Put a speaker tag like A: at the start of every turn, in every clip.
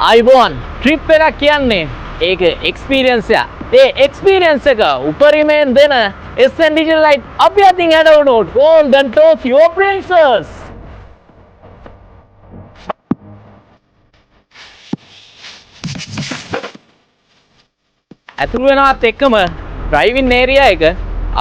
A: ආයුබෝවන්. ට්‍රිප් එකක් කියන්නේ ඒක එක්ස්පීරියන්ස් එකක්. ඒ එක්ස්පීරියන්ස් එක උපරිමයෙන් දෙන SN Digital Light අපි අතින් හැඩවුණු Golden Tokyo Princess. ඇතුළු වෙනවත් එක්කම ඩ්‍රයිවිං ඒරියා එක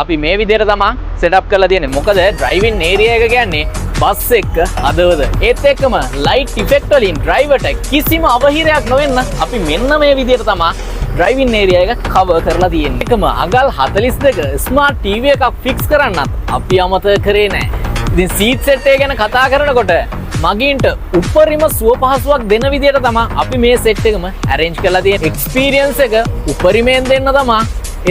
A: අපි මේ විදිහට තමා සෙටප් කරලා තියෙන්නේ. මොකද ඩ්‍රයිවිං ඒරියා එක කියන්නේ බස් එක්ක හදවත. ඒත් එක්කම ලයිට් ඉෆෙක්ට් වලින් ඩ්‍රයිවර්ට කිසිම අවහිරයක් නොවෙන්න අපි මෙන්න මේ විදිහට තමා ඩ්‍රයිවිං ඒරියා එක කවර් කරලා තියෙන්නේ. එකම අගල් 42 ස්මාර්ට් ටීවී එකක් ෆික්ස් කරන්නත් අපි අමතක කරේ නෑ. ඉතින් සීට් සෙට් එක ගැන කතා කරනකොට මගීන්ට උපරිම සුව පහසුවක් දෙන විදිහට තමා අපි මේ සෙට් එකම ඇරේන්ජ් කරලා තියෙන්නේ. එක්ස්පීරියන්ස් එක උපරිමයෙන් දෙන්න තමා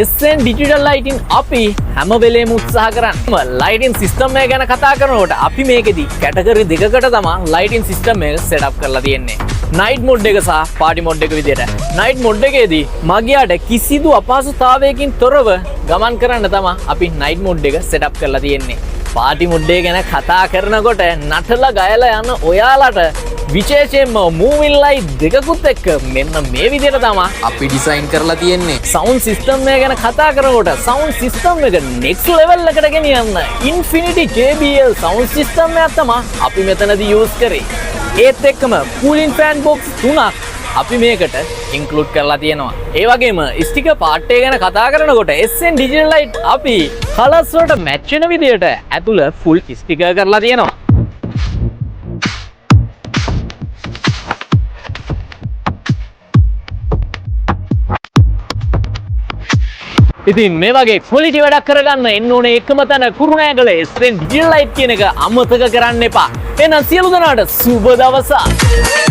A: SN Digital Lighting අපි හැම වෙලේම උත්සාහ කරන්නේ. ලයිටින් සිස්ටම් එක ගැන කතා කරනකොට අපි මේකෙදි කැටගරි දෙකකට තමා ලයිටින් සිස්ටම් එක සෙටප් කරලා තියෙන්නේ. නයිට් මෝඩ් එක සහ පාටි මෝඩ් එක විදියට. නයිට් මෝඩ් එකේදී මගියාට කිසිදු අපහසුතාවයකින් තොරව ගමන් කරන්න තමා අපි නයිට් මෝඩ් එක සෙටප් කරලා තියෙන්නේ. පාටි මෝඩ් එක ගැන කතා කරනකොට නටලා ගයලා යන ඔයාලට විශේෂයෙන්ම මූවින් ලයිට් දෙකකුත් එක්ක මෙන්න මේ විදිහට තමා අපි ඩිසයින් කරලා තියෙන්නේ. සවුන්ඩ් සිස්ටම් එක ගැන කතා කරනකොට සවුන්ඩ් සිස්ටම් එක නෙක්ස්ට් ලෙවල් එකට ගෙනියන්න Infinity JBL sound system එකක් තමා අපි මෙතනදී යූස් කරේ. ඒත් එක්කම කූලින් ෆෑන් බොක්ස් තුනක් අපි මේකට ඉන්ක්ලූඩ් කරලා තියෙනවා. ඒ වගේම ස්ටිකර් පාර්ට් එක ගැන කතා කරනකොට SN Digital Light අපි කලර්ස් වලට මැච් වෙන විදිහට ඇතුළ ෆුල් ස්ටිකර් කරලා තියෙනවා. ඉතින් මේ වගේ ක්වොලිටි වැඩක් කරගන්න එන්න ඕනේ එකම තැන කුරුණෑගල SN Digital Light කියන එක අමතක කරන්න එපා. එහෙනම් සියලු දෙනාට සුබ දවසක්.